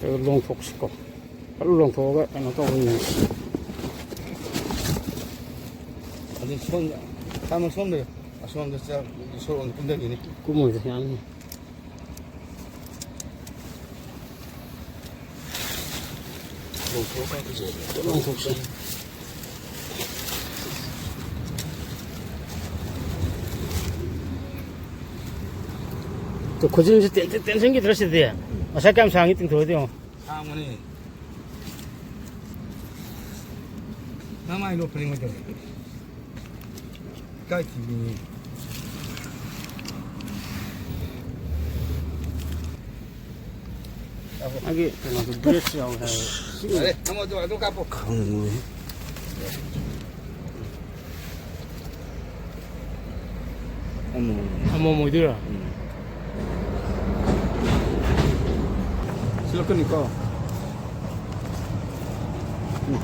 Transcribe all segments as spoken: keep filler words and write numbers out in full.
ꯂꯣꯡꯊꯣꯛꯁꯤꯀꯣ꯫ ꯐꯖꯅ ꯂꯣꯡꯊꯣꯛꯑꯒ ꯀꯩꯅꯣ ꯇꯧꯕ ꯌꯦꯡꯁꯤ꯫ ꯑꯗꯨ ꯁꯣꯝꯗ, ꯇꯥꯃꯣ ꯁꯣꯝꯗ, ꯑꯁꯣꯝꯗ ꯆꯥ-, ꯁꯣꯔꯣꯛ ꯑꯃ ꯀꯨꯝꯊꯈꯤꯅꯤ꯫ ꯀꯨꯝꯃꯣꯏꯗ, ꯌꯥꯅꯤ꯫ ꯂꯣꯡꯊꯣꯛꯑꯀꯥꯟꯗ ꯐꯖꯩ꯫ ꯂꯣꯡꯊꯣꯛꯁꯦ꯫ ꯇꯨ, ꯈꯨꯖꯤꯟꯁꯦ ꯇꯦꯟ-, ꯇꯦꯟꯁꯤꯟꯈꯤꯗ꯭ꯔꯥ ꯁꯤꯗꯤ? ꯉꯁꯥꯏ ꯀꯌꯥꯝ ꯁꯥꯡꯉꯤ ꯇꯤꯡꯊꯣꯛꯑꯗꯤ ꯌꯦꯡꯉꯣ꯫ ꯁꯥꯡꯕꯅꯦ꯫ ꯅꯃꯥꯏ ꯅꯣꯞꯄꯅꯦ ꯃꯣꯏ ꯇꯧꯔꯤꯁꯦ꯫ ꯏꯀꯥꯏ ꯊꯤꯕꯤꯅꯤ꯫ ꯃꯥꯒꯤ ꯀꯩꯅꯣꯗꯣ, ꯕ꯭ꯔꯦꯛꯁꯨ ꯌꯥꯎꯋꯦ ꯍꯥꯏꯌꯦ꯫ ꯌꯥꯔꯦ, ꯊꯝꯃꯣ ꯑꯗꯨ, ꯑꯗꯨ ꯀꯥꯞꯄꯣ꯫ ꯈꯪꯉꯣꯏ꯫ ꯑꯃꯣꯝ꯫ ꯑꯃꯣꯝ ꯑꯣꯏꯗꯣꯏꯔꯥ? ꯎꯝ꯫ ꯁꯤꯠꯂꯛꯀꯅꯤꯀꯣ꯫ ꯎꯝ꯫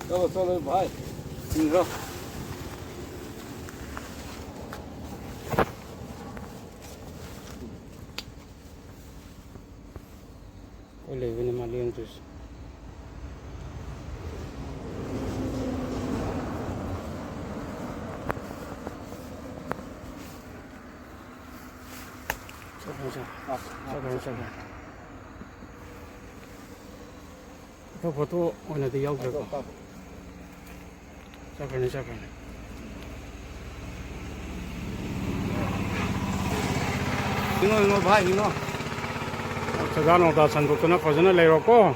ꯆꯠꯂꯣ, ꯆꯠꯂꯣ, ꯚꯥꯏ꯫ ꯆꯤꯡꯈ꯭ꯔꯣ꯫ ꯑꯩꯈꯣꯏ ꯂꯩꯕꯅꯤ ꯃꯥ ꯂꯦꯡꯗ꯭ꯔꯤꯁꯦ꯫ ꯆꯠꯈ꯭ꯔꯦ, ꯆꯠꯈ꯭ꯔꯦ꯫ ꯆꯠꯈ꯭ꯔꯦ, ꯆꯠꯈ꯭ꯔꯦ꯫ ꯑꯩꯈꯣꯏ ꯐꯣꯇꯣ ꯑꯣꯏꯅꯗꯤ ꯌꯥꯎꯗ꯭ꯔꯦꯀꯣ꯫ ꯐꯣꯇꯣ ꯀꯥꯞꯄꯣ꯫ ꯆꯠꯈ꯭ꯔꯅꯤ, ꯆꯠꯈ꯭ꯔꯅꯤ꯫ ꯌꯦꯡꯉꯣ, ꯌꯦꯡꯉꯣ, ꯚꯥꯏ, ꯌꯦꯡꯉꯣ꯫ ꯆꯥꯛ ꯆꯥ ꯅꯣꯡ ꯇꯥ ꯁꯟꯗꯣꯛꯇꯅ ꯐꯖꯅ ꯂꯩꯔꯣꯀꯣ꯫